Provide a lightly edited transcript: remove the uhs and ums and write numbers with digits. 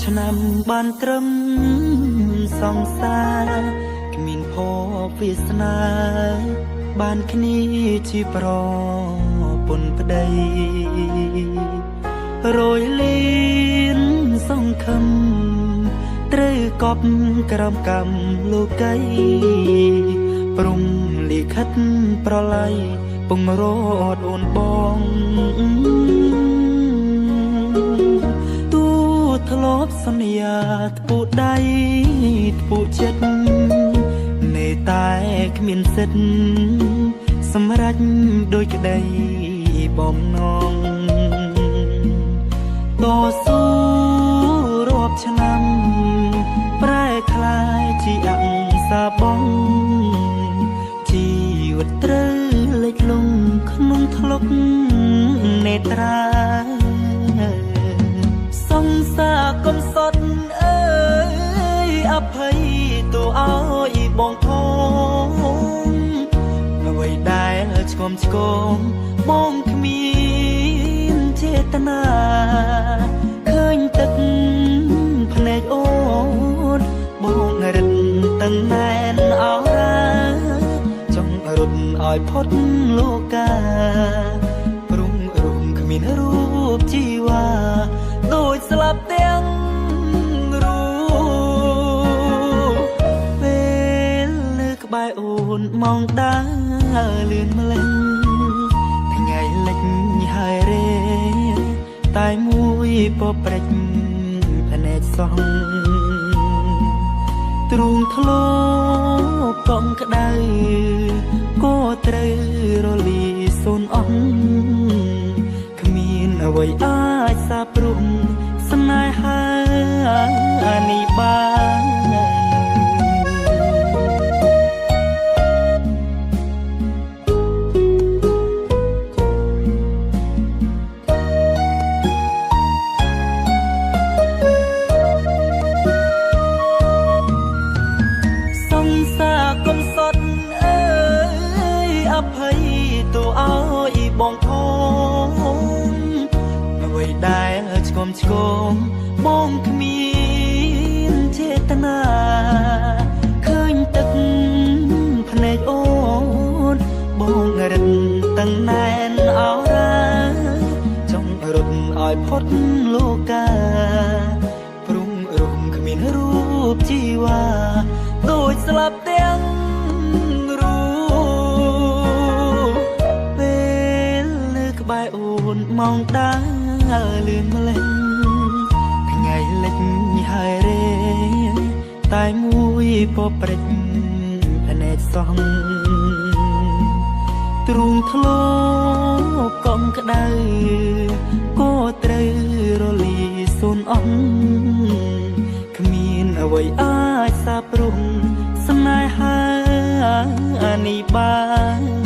ឆ្នាំបានត្រឹមសង្សារគ្មានភពវាសនាបានគ្នាជាប្រពន្ធប្តីរយលៀនសង្ឃឹមត្រូវកប់ក្រោមកម្មលោកីព្រំលិខិតប្រឡ័យពងរត់អូនបងទូធ្លាប់សន្យាធ្ពូដៃធ្ពូចិត្តនៅតែគ្មានសិទ្ធិសម្រេចដោយក្តីបំណងតស៊ូរាប់ឆ្នាំប្រែក្លាយជាអង្សាបងជីវិតត្រូវលិចលង់ក្នុងថ្លុកនេត្រាសង្សារកំសត់អើយអភ័យទូឲ្យបងផងអ្វីដែលឆ្គំឆ្គងបងគ្មានចេតនាឃើញទឹកភ្នែកអូនបងរឹតតឹងណែនអរាចង់រត់ឲ្យផុតលោកាព្រំរុំគ្មានរូបជីវ៉ាដូចស្លាប់ទាំងរូបពេលនៅក្បែរអូនម៉ោងដើរលឿនម្លឹងថ្ងៃលិចហើយរេតែមួយពព្រិចភ្នែកសងទ្រូងធ្លោកងក្តៅក៏ត្រូវរលីសូនអស់គ្មានអ្វីអាចសាព្រំស្នេហានេះបានសង្សារកំសត់អើយអភ័យទូឲ្យបងផងអ្វីដែលឆ្គំឆ្គងបងគ្មានចេតនាឃើញទឹកភ្នែកអូនបងរឹតតឹងណែនអរាចង់រត់ឲ្យផុតលោកាព្រំរុំគ្មានរូបជីវ៉ាដូចស្លាប់ទាំងរូបពេលនៅក្បែរអូនម៉ោងដើរលឿនម្លឹងថ្ងៃលិចហើយរេតែមួយពព្រិចភ្នែកសងទ្រូងធ្លោកងក្តៅក៏ត្រូវរលីសូនអស់គ្មានអ្វីអាចសាព្រំស្នេហានេះបាន។